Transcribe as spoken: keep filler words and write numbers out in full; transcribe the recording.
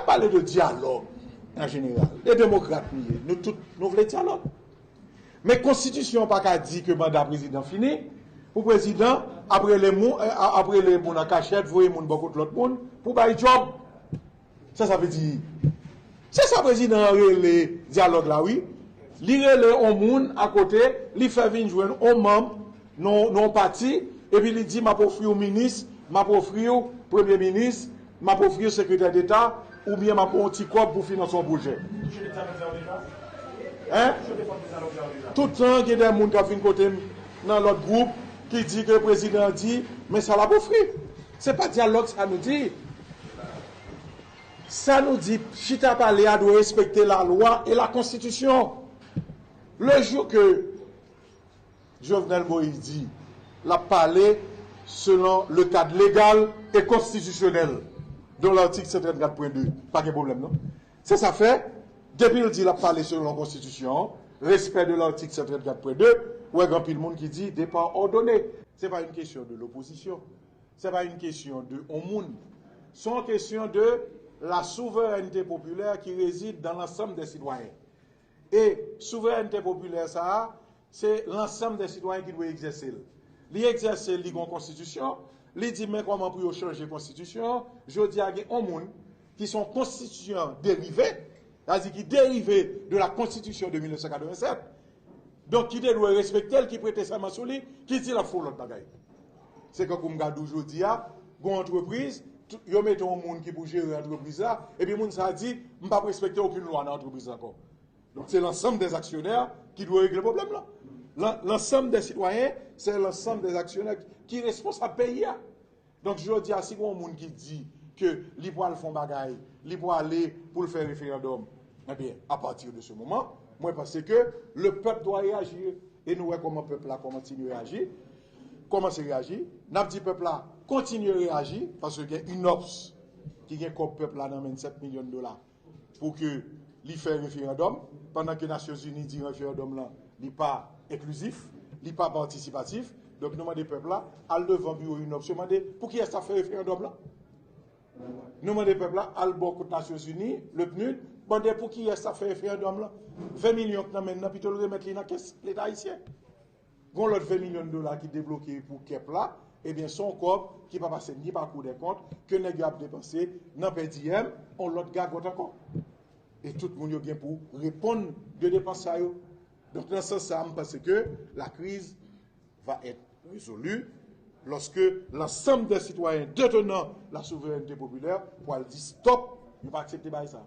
Pale de dyalòg an jeneral. E demokrat nou ye. Nou tout, nou vle dyalòg. Men konstitisyon an pa ka di ke manda prezidan fini, pou prezidan ap rele moun, ap rele moun an kachèt, voye moun bò kot lòt moun, pou bay djòb. Sa sa vle di? Se sa prezidan an rele dyalòg la, wi. Li rele on moun akote, li fè vin jwenn on manm nan yon pati, epi li di, "M ap ofri w minis, m ap ofri w premye minis, m ap ofri w sekretè deta, oubyen m ap ba w yon ti kòb pou finanse yon pwojè." Hein? Tout tan, gen de moun k ap vin kote m nan lòt gwoup ki di ke prezidan an di, men sa l ap ofri. Se pa dyalòg sa nou di. Sa nou di, chita pale a dwe respekte lalwa e la konstitisyon. Le jou ke Jovenel Moïse di l ap pale selon le kad legal e konstitisyonèl, dont l'article cent trente-quatre point deux, pa gen pwoblèm non. Se sa fè, depi l di l ap pale selon konstitisyon an, respè de l'article cent trente-quatre point deux, ou wè gen anpil moun ki di départ ordonné. Se pa yon kesyon de lopozisyon. Se pa yon kesyon de yon moun. Se yon kesyon de la souveraineté populaire qui réside dans l'ensemble des citoyens. E souverènte popilè sa a, se lansanm de sitwayen ki dwe egzèse l. Li egzèse l, li gen yon konstitisyon, li di men kòman pou yo chanje konstitisyon an. Jodi a gen yon moun ki se yon konstitisyan derive, sa di ki derive de la konstitisyon de mil nèf san katrevennsèt, donk ki te dwe respekte l, ki prete sèman sou li, ki di l ap fè yon lòt bagay. Se kankou m ka di w jodi a, gen yon antrepriz, tout- yo mete yon moun ki pou jere antrepriz la, epi moun sa a di, "M p ap respekte okenn lwa nan antrepriz la ankò." Donk, se lansanm dè aksyonè ki dwe regle pwoblèm lan. Lan- Lansanm dè sitwayen, se lansanm dè aksyonè ki responsab peyi a. Donk, jodi a, si gen yon moun ki di ke li pral fè yon bagay, li prale pou l fè referandòm, ebyen, a partir de ce moment, mwen panse ke le peuple doit réagir. E nou wè kòman pèp la kòmanse reyaji, kòmanse reyaji. N ap di pèp la kontinye reyaji, paske gen UNOPS ki gen kòb pèp la nan men l, sèt milyon dola, pou ke li fè referandòm, pandan ke Nasyonzini di referandòm lan, li pa enklizif, li pa patisipatif. Donk, nou mande pèp la, al devan biwo UNOPS yo, mande pou kiyès t ap fè referandòm lan. Nou mande pèp la, al bò kot Nasyonzini, le PNUD, mande pou kiyès t ap fè referandòm lan. Ven milyon k nan men l lan, pito l remèt li nan kès Leta ayisyen. Gon lòt ven milyon dola ki debloke pou kèp la, ebyen, se yon kòb ki pa pase ni pa Kou dè Kont, ke nèg yo ap depanse nan per diem, yon lòt gagòt ankò. E tout moun yo gen pou reponn de depans sa yo. Donk, nan sans sa a, m panse ke la crise va être résolue lorsque l'ensemble des citoyens détenant la souveraineté populaire pral di stop, yo pa aksepte bagay sa.